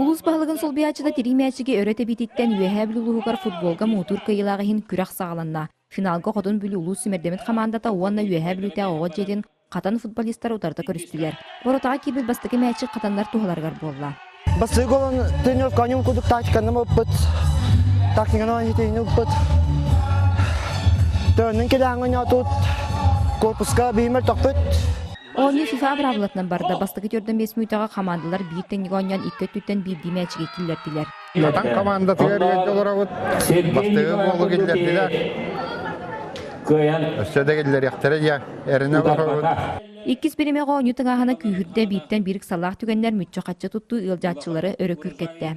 Улуус баһылыгын солбуйааччыта тирии мээчиги өрө тэбиититтэн Үөһээ Бүлүү улууһугар футболга муҥутуур кыайыылаах иһин күрэх саҕаланна. Финалга Хотун Бүлүү улуус сүүмэрдэммит хамаандата уонна Үөһээ Бүлүүтээҕи оҕо дьиэтин Хатан футболистара утарыта көрүстүлэр. Воротаҕа киирбит бастакы мээчик хатаннар туһаларыгар буолла. Бастакы голун тренировка оонньуу курдук тактиканы ылбыт. Тактиканы хитиини ылбыт. Төөннүн кэлээҥ оонньоотут. Корпуска биимэр тохпут. Оонньуу ФИФА быраабылатынан барда. Бастакы 4-5 мүнүүтэҕэ хамаандалар биир тэҥник оонньоон икки өттүттэн биирдии мээчиги киллэрдилэр. Хатан хамаандатыгар үөрдэ олоробут. Бастакы голу киллэрдилэр. Өссө да киллэриэхтэрэ диэн эрэнэ олоробут. Иккис биримэҕэ оонньуу тыҥааһына күүһүрдэ, бииртэн биир ыксаллаах түгэннэр мүччү-хаччы туттуу ыалдьааччылары өрө күүркэттэ.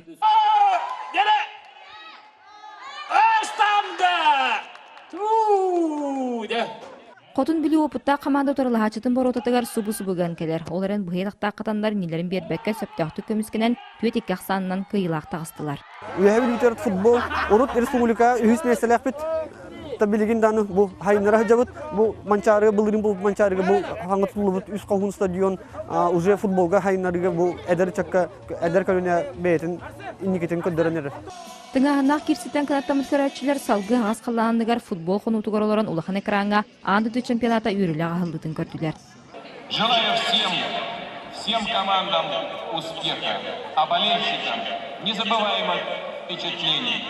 Хотун Бүлүү уопуттаах хамаанда утарылаһааччытын боруотатыгар субу-субуган кэлэр. Ол эрэн быһый атахтаах хатаннар иннилэрин биэрбэккэ сөптөөхтүк көмүскэнэн 4-2 ахсаанынан кыайыылаах таҕыстылар. Үөһэ Бүлүүтүгэр футбол урут республика үһүс миэстэлээхпит. Та билигин даҕаны бу хайыннара сылдьабыт. Бу Манчаарыга былырыын бу Манчаарыга бу хаҥа тутуллубут үс хоһуун стадион уже футболга хайыннарыга бу эдэр ыччакка эдэр көлүнэ бэйэтин инникитин көрдөрөн эрэр. Тыҥааһыннаах киирситтэн кынаттаммыт көрөөччүлэр салгыы хаҥас халлааныгар футбол хонуутугар олорон улахан экраҥҥа аан дойду чемпионата үөрүүлээх аһыллыытын көрдүлэр. Желаю всем, всем командам успеха, а болельщикам незабываемых впечатлений.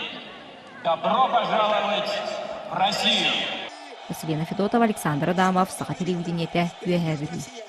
Добро пожаловать в Россию! Василина Федотова, Александр Адамов, Саха телевидениетэ, Үөһээ Бүлүү.